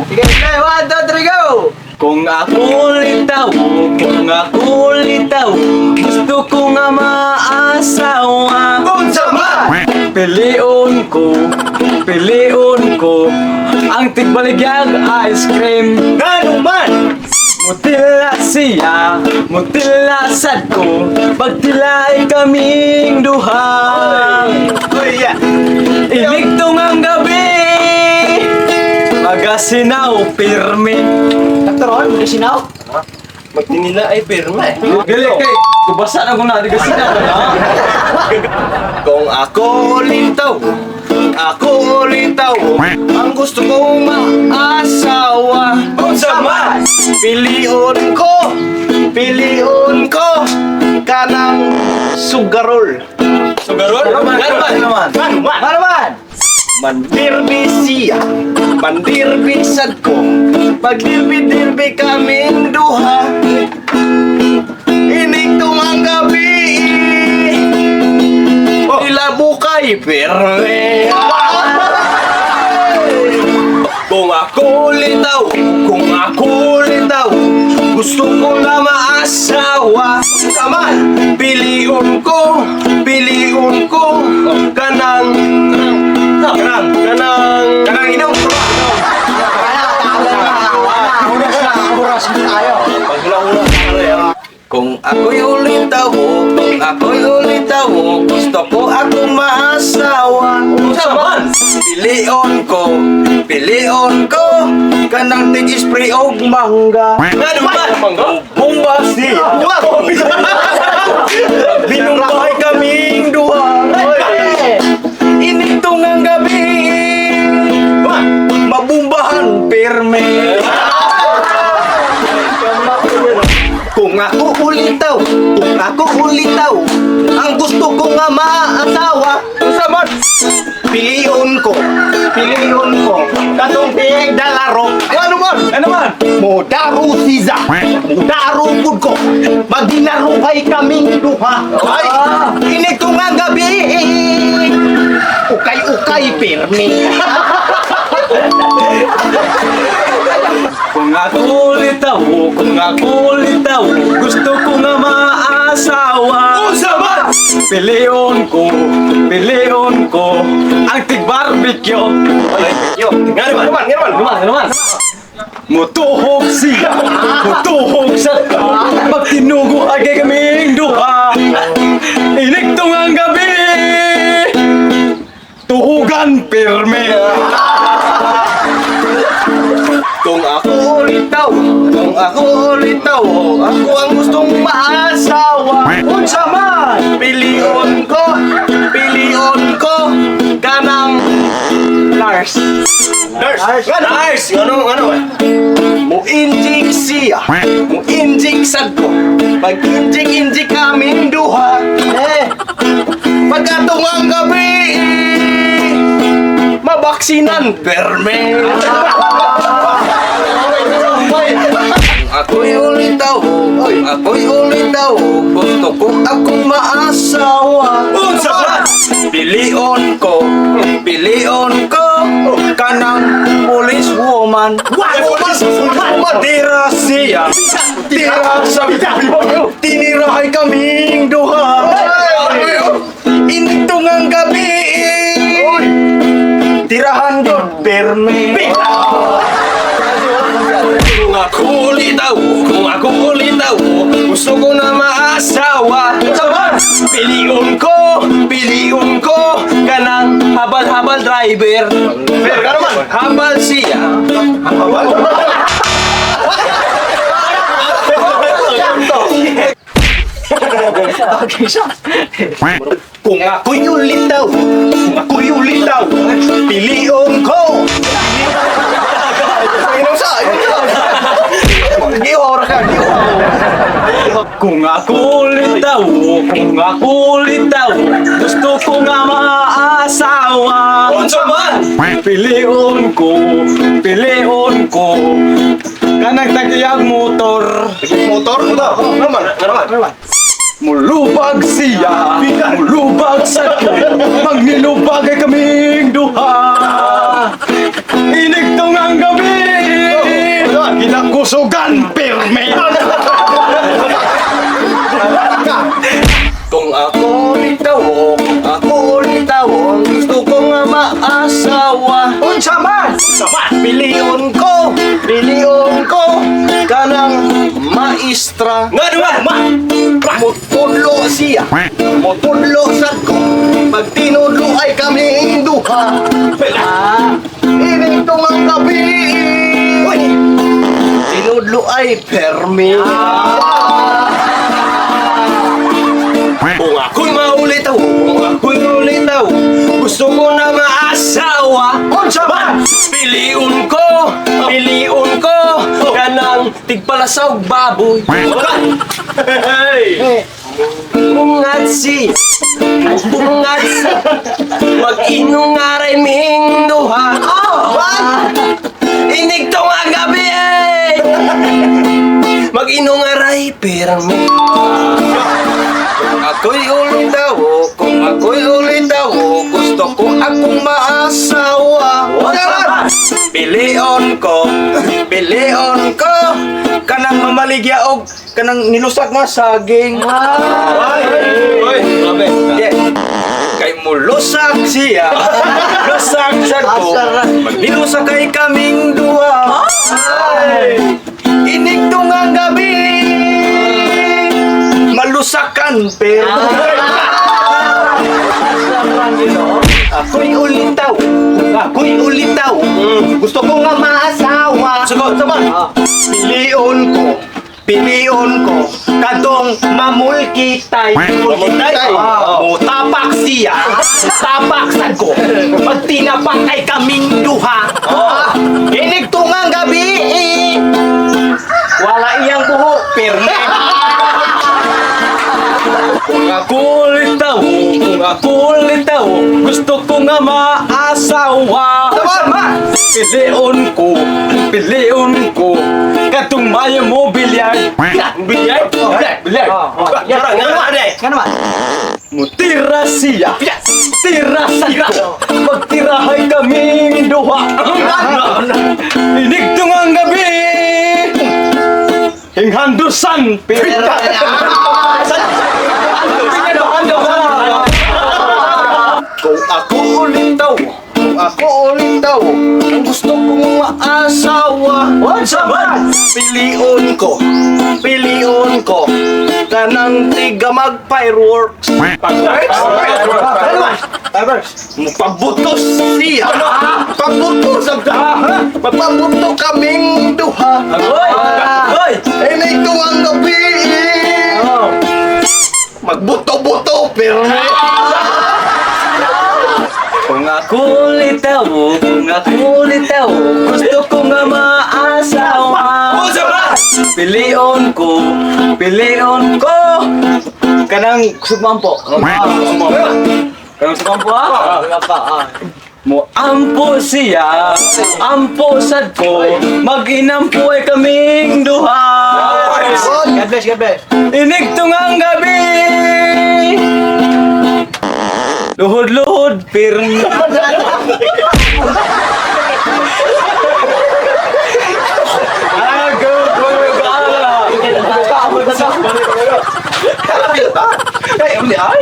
Sige, play. One, two, three, go! Kung ako litaw, kung ako litaw, gusto ko nga maasawa. Unsa man? Pilion ko, ang tigbaligyag ice cream. Ngano man? Mutila siya, mutila sad ko, pagtilay kaming duha. Oy, yeah. Iligtong ang gabi, magasinaw pirmi. Doktor, Ron, sinaw? Magtinila ay pirma eh. Gali kay, kubasa na ko na, di ka sinaw na. Kung ako litaw, ako litaw, ang gusto kong maasawa. Unsa man? Pilion ko, kanang sugarol. Sugarol? Ano man? Ano man? Ano man? Ano man? Mandirbi siya, mandirbi sad ko, pagdirbi-dirbi kaming duha. Inig ang gabi, nilabukay pirme. Kung ako litaw, kung ako litaw, gusto ko na maasawa. Kaman, pilion ko, kanang, kanang, kanang, kanang inom. Oras mo tayo. Kung ako'y ulitaw, kung ako'y ulitaw, gusto ko ako maasawa. Unsa man? Pilion ko, kanang tig-spray og mangga. Ano man? Bumba siya. Binumbay kaming duha. Initong ang gabi, mabumbahan pirme. Kung ako ulitaw, kung ako ulitaw, ang gusto ko nga maasawa. Unsa man? Pilion ko, katong tig dalaro. Ano man? Ano man? Modaro siza, modaro pud ko, magdinarukay kaming duha. Ay, inito nga gabi, ukay-ukay pirmi. Kung ako litaw, kung ako litaw, gusto ko nga maasawa. Unsa man? Pilion ko, ang tig barbecue. Yo, Nga naman, nga naman, nga naman, nga naman. Mutuhog siya, mutuhog sa ko, pagtinugo agay kaming duha. Iligtong ang gabi, tuhugan pirme. Kung ako ulitaw, kung ako ulitaw, ako ang gustong maasawa. Unsa man? Pilion ko, kanang Lars. Nurse. Nurse. Ano, ano? Mo-injik siya. Mo-injik sad ko. Pag-injik-injik kaming duha. Eh, Pagkatong ang gabi, mabaksinan perme. Ako'y ulitaw, ako'y ulitaw, gusto ko akong maasawa. Unsa man? Pilion ko, kanang police woman. Police woman! Tira siya, tira sa Tinirahay kaming duha. Initong ang gabi. Tirahan doon, perme. Kung ako ulitaw, kung ako ulitaw, gusto ko na maasawa. Unsa man? Pilion ko, kanang Habal-habal driver. Pero ka naman. Habal siya. Kung ako'y ulitaw, kung ako'y ulitaw, pilion ko. Ayun sa, ayun sa. Giora ka, giora. Kung ako ulitaw, kung ako ulitaw, gusto ko nga maasawa. Unsa man? Pilion ko, kanang tagiyag motor. Motor, motor. Naman, naman. Mulubag siya, mulubag sa ko, magnilubag ay kaming duha. Inigtong ang gabi, Pilion ko kanang maestra. Nga naman! Mutudlo siya. Mutudlo sad ko. Pag tinudlo ay kaming duha. Ining tungang gabi. Tinudlo ay permi. Kung ako'y maulitaw, kung ako'y ulitaw, gusto ko na maasawa. Unsa man? Piliun ko, kanang tigpalasaw baboy. Hey! Bungat si, bungat si, mag-inungaray ming duha. Inig tong ang gabi eh! Mag-inungaray permi. Ako'y ulitaw, kung ako'y ulitaw, gusto ko akong maasawa. Unsa? Pilion ko, kanang mamaligya og kanang nilusak nga saging. Ay! Ay! Grabe. Yeah. Kay mulusak siya, lusak sa ko, magnilusak kay kaming duha. Ay! Inig tungang gabi, malusakan pero ako'y ulitaw, ako'y ulitaw. Gusto ko nga maasawa. Sagot, sagot. Pilion ko, pilion ko, kadtong mamulkitay. Mamulkitay? Ah. Mutapak siya, tapak sad ko. Magtinapak ay kaming duha. Ah. Inig tungang gabi eh. Wala iyang buho, pirme. Kung ako ulitaw, kung ako ulitaw, gusto ko nga maasawa. Tama! Pilion ko, katong mayo mo bilyar. Bilyar? Bilyar, bilyar. Nga Nga naman, eh. Nga naman. Mutira siya, tira sa ko, magtirahay kaming duha. Inigtong ang gabi, hinghandusan, pira. Kung ako ulitaw, kung ako ulitaw, ang gusto kong maasawa. Unsa man? Pilion ko, kanang tiga mag fireworks. Fireworks. Pabutos siya. Pabuto sa Pabuto kaming duha. Hoy! Hoy! Inay tuwang gabi. Magbuto-buto pero Kung ako ulitaw, kung ako ulitaw, gusto ko nga maasawa. Unsa ba? Pilion ko, kanang sugmampo. Kanang sugmampo ah. Wala pa. Ah. Mo ampo siya, ampo sad ko, mag-inampo ay kaming duha. God bless, God bless. Inigtong ang gabi. Luhod-luhod, pirmi. Ah, go, go, go. Ay, uli ay.